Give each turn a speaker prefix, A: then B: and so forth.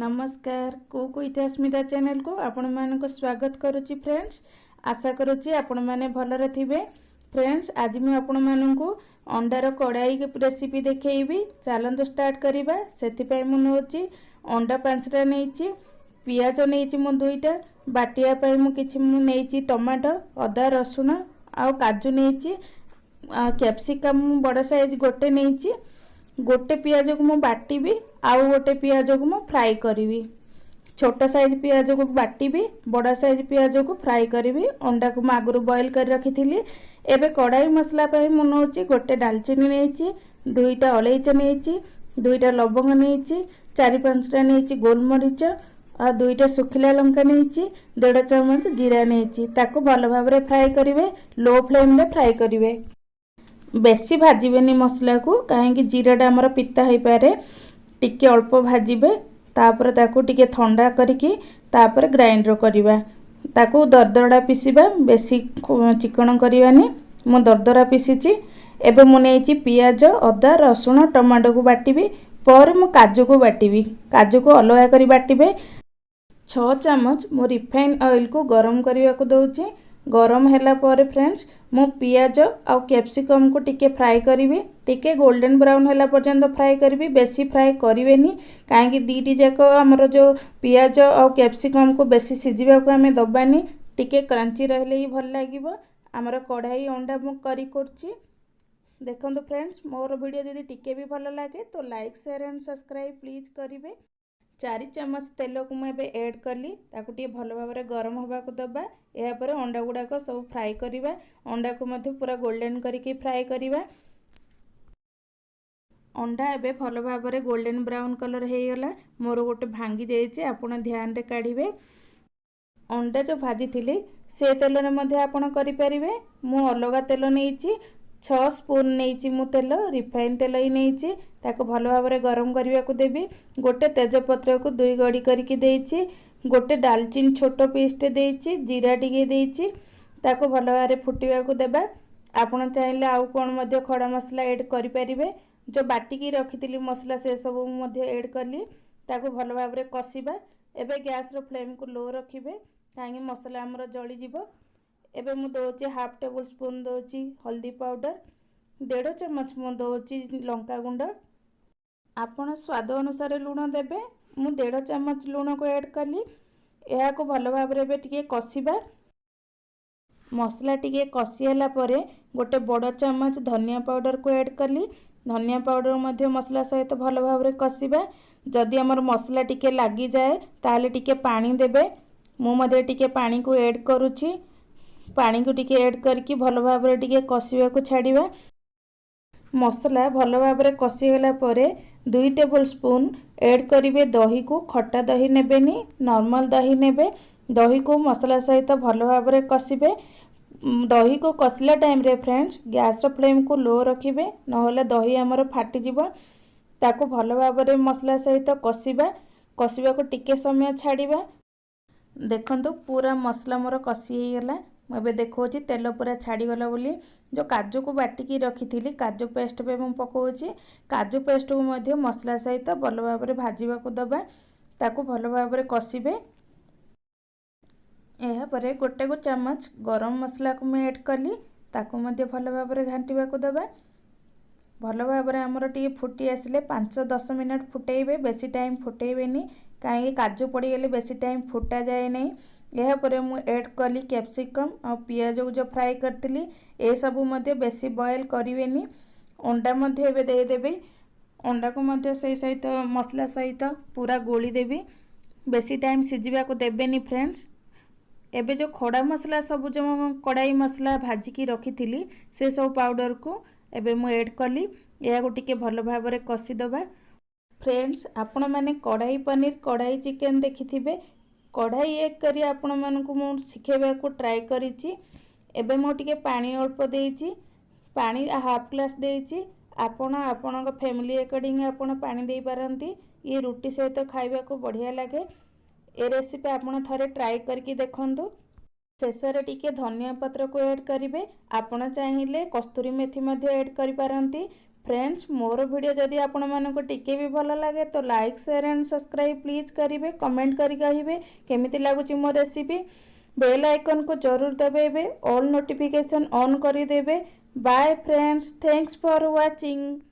A: ନମସ୍କାର, cook with ଅସ୍ମିତା ଚ୍ୟାନେଲକୁ ଆପଣମାନଙ୍କୁ ସ୍ୱାଗତ କରୁଛି। ଫ୍ରେଣ୍ଡସ୍, ଆଶା କରୁଛି ଆପଣମାନେ ଭଲରେ ଥିବେ। ଫ୍ରେଣ୍ଡସ୍, ଆଜି ମୁଁ ଆପଣମାନଙ୍କୁ ଅଣ୍ଡାର କଡ଼ାଇ ରେସିପି ଦେଖେଇବି। ଚାଲନ୍ତୁ ଷ୍ଟାର୍ଟ କରିବା। ସେଥିପାଇଁ ମୁଁ ନେଉଛି ଅଣ୍ଡା 5ଟା ନେଇଛି, ପିଆଜ ନେଇଛି ମୁଁ 2ଟା, ବାଟିବା ପାଇଁ ମୁଁ କିଛି ମୁଁ ନେଇଛି ଟମାଟୋ, ଅଦା, ରସୁଣ ଆଉ କାଜୁ ନେଇଛି, ଆଉ କ୍ୟାପ୍ସିକମ୍ ମୁଁ ବଡ଼ ସାଇଜ୍ ଗୋଟେ ନେଇଛି। ଗୋଟେ ପିଆଜକୁ ମୁଁ ବାଟିବି ଆଉ ଗୋଟେ ପିଆଜକୁ ମୁଁ ଫ୍ରାଏ କରିବି। ଛୋଟ ସାଇଜ୍ ପିଆଜକୁ ବାଟିବି, ବଡ଼ ସାଇଜ୍ ପିଆଜକୁ ଫ୍ରାଏ କରିବି। ଅଣ୍ଡାକୁ ମୁଁ ଆଗରୁ ବଏଲ୍ କରି ରଖିଥିଲି। ଏବେ କଡ଼ାଇ ମସଲା ପାଇଁ ମୁଁ ନେଉଛି ଗୋଟେ ଡାଲଚିନି ନେଇଛି, 2ଟା ଅଳେଇଚ ନେଇଛି, 2ଟା ଲବଙ୍ଗ ନେଇଛି, 4-5ଟା ନେଇଛି ଗୋଲମରିଚ ଆଉ 2ଟା ଶୁଖିଲା ଲଙ୍କା ନେଇଛି, 1.5 ଚାମଚ ଜିରା ନେଇଛି। ତାକୁ ଭଲ ଭାବରେ ଫ୍ରାଏ କରିବେ, ଲୋ ଫ୍ଲେମ୍ରେ ଫ୍ରାଏ କରିବେ। ବେଶୀ ଭାଜିବେନି ମସଲାକୁ, କାହିଁକି ଜିରାଟା ଆମର ପିତା ହେଇପାରେ। ଟିକେ ଅଳ୍ପ ଭାଜିବେ, ତାପରେ ତାକୁ ଟିକେ ଥଣ୍ଡା କରିକି ତାପରେ ଗ୍ରାଇଣ୍ଡର କରିବା। ତାକୁ ଦରଦରଡ଼ା ପିସିବା, ବେଶୀ ଚିକଣ କରିବାନି। ମୁଁ ଦରଦରା ପିସିଛି। ଏବେ ମୁଁ ନେଇଛି ପିଆଜ, ଅଦା, ରସୁଣ, ଟମାଟୋକୁ ବାଟିବି। ପରେ ମୁଁ କାଜୁକୁ ବାଟିବି। କାଜୁକୁ ଅଲଗା କରି ବାଟିବେ। 6 ଚାମଚ ମୁଁ ରିଫାଇନ୍ ଅଏଲ୍କୁ ଗରମ କରିବାକୁ ଦେଉଛି। ଗରମ ହେଲା ପରେ ଫ୍ରେଣ୍ଡସ୍, ମୁଁ ପିଆଜ ଆଉ କ୍ୟାପ୍ସିକମ୍କୁ ଟିକେ ଫ୍ରାଏ କରିବି। ଟିକେ ଗୋଲ୍ଡେନ୍ ବ୍ରାଉନ୍ ହେଲା ପର୍ଯ୍ୟନ୍ତ ଫ୍ରାଏ କରିବି। ବେଶୀ ଫ୍ରାଏ କରିବେନି, କାହିଁକି ଦୁଇଟି ଯାକ ଆମର ଯେଉଁ ପିଆଜ ଆଉ କ୍ୟାପ୍ସିକମ୍କୁ ବେଶୀ ସିଝିବାକୁ ଆମେ ଦେବାନି। ଟିକେ କ୍ରଞ୍ଚି ରହିଲେ ହିଁ ଭଲ ଲାଗିବ। ଆମର କଢ଼ାଇ ଅଣ୍ଡା ମୁଁ କରି କରୁଛି। ଦେଖନ୍ତୁ ଫ୍ରେଣ୍ଡସ୍, ମୋର ଭିଡ଼ିଓ ଯଦି ଟିକେ ବି ଭଲ ଲାଗେ ତ like, share and subscribe please କରିବେ। 4 ଚାମଚ ତେଲକୁ ମୁଁ ଏବେ ଏଡ଼୍ କଲି। ତାକୁ ଟିକେ ଭଲ ଭାବରେ ଗରମ ହେବାକୁ ଦେବା। ଏହାପରେ ଅଣ୍ଡା ଗୁଡ଼ାକ ସବୁ ଫ୍ରାଏ କରିବା। ଅଣ୍ଡାକୁ ମଧ୍ୟ ପୁରା ଗୋଲ୍ଡେନ୍ କରିକି ଫ୍ରାଏ କରିବା। ଅଣ୍ଡା ଏବେ ଭଲ ଭାବରେ ଗୋଲ୍ଡେନ୍ ବ୍ରାଉନ୍ କଲର୍ ହେଇଗଲା। ମୋର ଗୋଟେ ଭାଙ୍ଗି ଯାଇଛି, ଆପଣ ଧ୍ୟାନରେ କାଢ଼ିବେ। ଅଣ୍ଡା ଯେଉଁ ଭାଜିଥିଲି ସେ ତେଲରେ ମଧ୍ୟ ଆପଣ କରିପାରିବେ। ମୁଁ ଅଲଗା ତେଲ ନେଇଛି। 6 ସ୍ପୁନ୍ ନେଇଛି ମୁଁ ତେଲ, ରିଫାଇନ୍ ତେଲ ହିଁ ନେଇଛି। ତାକୁ ଭଲ ଭାବରେ ଗରମ କରିବାକୁ ଦେବି। ଗୋଟେ ତେଜପତ୍ରକୁ 2 ଗଡ଼ି କରିକି ଦେଇଛି, ଗୋଟେ ଡାଲଚିନି ଛୋଟ ପିସ୍ଟେ ଦେଇଛି, ଜିରା ଟିକେ ଦେଇଛି। ତାକୁ ଭଲ ଭାବରେ ଫୁଟିବାକୁ ଦେବା। ଆପଣ ଚାହିଁଲେ ଆଉ କ'ଣ ମଧ୍ୟ ଖଡ଼ା ମସଲା ଏଡ଼୍ କରିପାରିବେ। ଯେଉଁ ବାଟିକି ରଖିଥିଲି ମସଲା, ସେସବୁ ମୁଁ ମଧ୍ୟ ଏଡ଼୍ କଲି। ତାକୁ ଭଲ ଭାବରେ କଷିବା। ଏବେ ଗ୍ୟାସ୍ର ଫ୍ଲେମ୍କୁ ଲୋ ରଖିବେ, କାହିଁକି ମସଲା ଆମର ଜଳିଯିବ। ଏବେ ମୁଁ ଦେଉଛି ହାଫ୍ ଟେବୁଲ୍ ସ୍ପୁନ୍ ଦେଉଛି ହଳଦୀ ପାଉଡ଼ର, 1.5 ଚାମଚ ମୁଁ ଦେଉଛି ଲଙ୍କା ଗୁଣ୍ଡ। ଆପଣ ସ୍ୱାଦ ଅନୁସାରେ ଲୁଣ ଦେବେ। ମୁଁ 1.5 ଚାମଚ ଲୁଣକୁ ଏଡ଼୍ କଲି। ଏହାକୁ ଭଲ ଭାବରେ ଏବେ ଟିକେ କଷିବା। ମସଲା ଟିକେ କଷି ହେଲା ପରେ ଗୋଟେ ବଡ଼ ଚାମଚ ଧନିଆ ପାଉଡ଼ରକୁ ଏଡ଼୍ କଲି। ଧନିଆ ପାଉଡ଼ର ମଧ୍ୟ ମସଲା ସହିତ ଭଲ ଭାବରେ କଷିବା। ଯଦି ଆମର ମସଲା ଟିକେ ଲାଗିଯାଏ, ତାହେଲେ ଟିକେ ପାଣି ଦେବେ। ମୁଁ ମଧ୍ୟ ଟିକେ ପାଣିକୁ ଏଡ଼୍ କରୁଛି। ପାଣିକୁ ଟିକେ ଏଡ଼୍ କରିକି ଭଲ ଭାବରେ ଟିକେ କଷିବାକୁ ଛାଡ଼ିବା। ମସଲା ଭଲ ଭାବରେ କଷିଗଲା ପରେ 2 ଟେବୁଲ୍ ସ୍ପୁନ୍ ଏଡ଼୍ କରିବେ ଦହିକୁ। ଖଟା ଦହି ନେବେନି, ନର୍ମାଲ୍ ଦହି ନେବେ। ଦହିକୁ ମସଲା ସହିତ ଭଲ ଭାବରେ କଷିବେ। ଦହିକୁ କଷିଲା ଟାଇମ୍ରେ ଫ୍ରେଣ୍ଡସ୍, ଗ୍ୟାସ୍ର ଫ୍ଲେମ୍କୁ ଲୋ ରଖିବେ, ନହେଲେ ଦହି ଆମର ଫାଟିଯିବ। ତାକୁ ଭଲ ଭାବରେ ମସଲା ସହିତ କଷିବା। କଷିବାକୁ ଟିକେ ସମୟ ଛାଡ଼ିବା। ଦେଖନ୍ତୁ, ପୁରା ମସଲା ମୋର କଷି ହେଇଗଲା। ମୁଁ ଏବେ ଦେଖାଉଛି ତେଲ ପୁରା ଛାଡ଼ିଗଲା ବୋଲି। ଯେଉଁ କାଜୁକୁ ବାଟିକି ରଖିଥିଲି, କାଜୁ ପେଷ୍ଟ ବି ମୁଁ ପକାଉଛି। କାଜୁ ପେଷ୍ଟକୁ ମଧ୍ୟ ମସଲା ସହିତ ଭଲ ଭାବରେ ଭାଜିବାକୁ ଦେବା। ତାକୁ ଭଲ ଭାବରେ କଷିବେ। ଏହାପରେ ଗୋଟେ ଚାମଚ ଗରମ ମସଲାକୁ ମୁଁ ଏଡ଼୍ କଲି। ତାକୁ ମଧ୍ୟ ଭଲ ଭାବରେ ଘାଣ୍ଟିବାକୁ ଦେବା। ଭଲ ଭାବରେ ଆମର ଟିକେ ଫୁଟି ଆସିଲେ, 5-10 ମିନିଟ୍ ଫୁଟେଇବେ, ବେଶୀ ଟାଇମ୍ ଫୁଟେଇବେନି, କାହିଁକି କାଜୁ ପଡ଼ିଗଲେ ବେଶୀ ଟାଇମ୍ ଫୁଟାଯାଏ ନାହିଁ। ଏହାପରେ ମୁଁ ଏଡ଼୍ କଲି କ୍ୟାପ୍ସିକମ୍ ଆଉ ପିଆଜକୁ ଯେଉଁ ଫ୍ରାଏ କରିଥିଲି। ଏସବୁ ମଧ୍ୟ ବେଶୀ ବଏଲ୍ କରିବେନି। ଅଣ୍ଡା ମଧ୍ୟ ଏବେ ଦେଇଦେବି। ଅଣ୍ଡାକୁ ମଧ୍ୟ ସେଇ ସହିତ ମସଲା ସହିତ ପୁରା ଗୋଳି ଦେବି। ବେଶୀ ଟାଇମ୍ ସିଝିବାକୁ ଦେବେନି ଫ୍ରେଣ୍ଡସ୍। ଏବେ ଯେଉଁ ଖଡ଼ା ମସଲା ସବୁ, ଯେଉଁ କଡ଼ାଇ ମସଲା ଭାଜିକି ରଖିଥିଲି, ସେସବୁ ପାଉଡ଼ରକୁ ଏବେ ମୁଁ ଏଡ଼୍ କଲି। ଏହାକୁ ଟିକେ ଭଲ ଭାବରେ କଷିଦେବା। ଫ୍ରେଣ୍ଡସ୍, ଆପଣମାନେ କଢ଼ାଇ ପନିର, କଢ଼ାଇ ଚିକେନ୍ ଦେଖିଥିବେ। କଢ଼ାଇ ଏଗ୍ କରି ଆପଣମାନଙ୍କୁ ମୁଁ ଶିଖେଇବାକୁ ଟ୍ରାଏ କରିଛି। ଏବେ ମୁଁ ଟିକେ ପାଣି ଅଳ୍ପ ଦେଇଛି। ପାଣି ହାଫ୍ ଗ୍ଲାସ୍ ଦେଇଛି। ଆପଣ ଆପଣଙ୍କ ଫ୍ୟାମିଲି ଆକର୍ଡ଼ିଂ ଆପଣ ପାଣି ଦେଇପାରନ୍ତି। ଇଏ ରୁଟି ସହିତ ଖାଇବାକୁ ବଢ଼ିଆ ଲାଗେ। ଏ ରେସିପି ଆପଣ ଥରେ ଟ୍ରାଏ କରିକି ଦେଖନ୍ତୁ। ଶେଷରେ ଟିକେ ଧନିଆ ପତ୍ରକୁ ଏଡ଼୍ କରିବେ। ଆପଣ ଚାହିଁଲେ କସ୍ତୁରୀ ମେଥି ମଧ୍ୟ ଏଡ଼୍ କରିପାରନ୍ତି। ଫ୍ରେଣ୍ଡସ୍, ମୋର ଭିଡ଼ିଓ ଯଦି ଆପଣମାନଙ୍କୁ ଟିକେ ବି ଭଲ ଲାଗେ ତ like, share and subscribe please କରିବେ। କମେଣ୍ଟ କରି କହିବେ କେମିତି ଲାଗୁଛି ମୋ ରେସିପି। ବେଲ୍ ଆଇକନ୍କୁ ଜରୁର ଦବାଇବେ, ଅଲ୍ ନୋଟିଫିକେସନ୍ ଅନ୍ କରିଦେବେ। Bye friends, thanks for watching.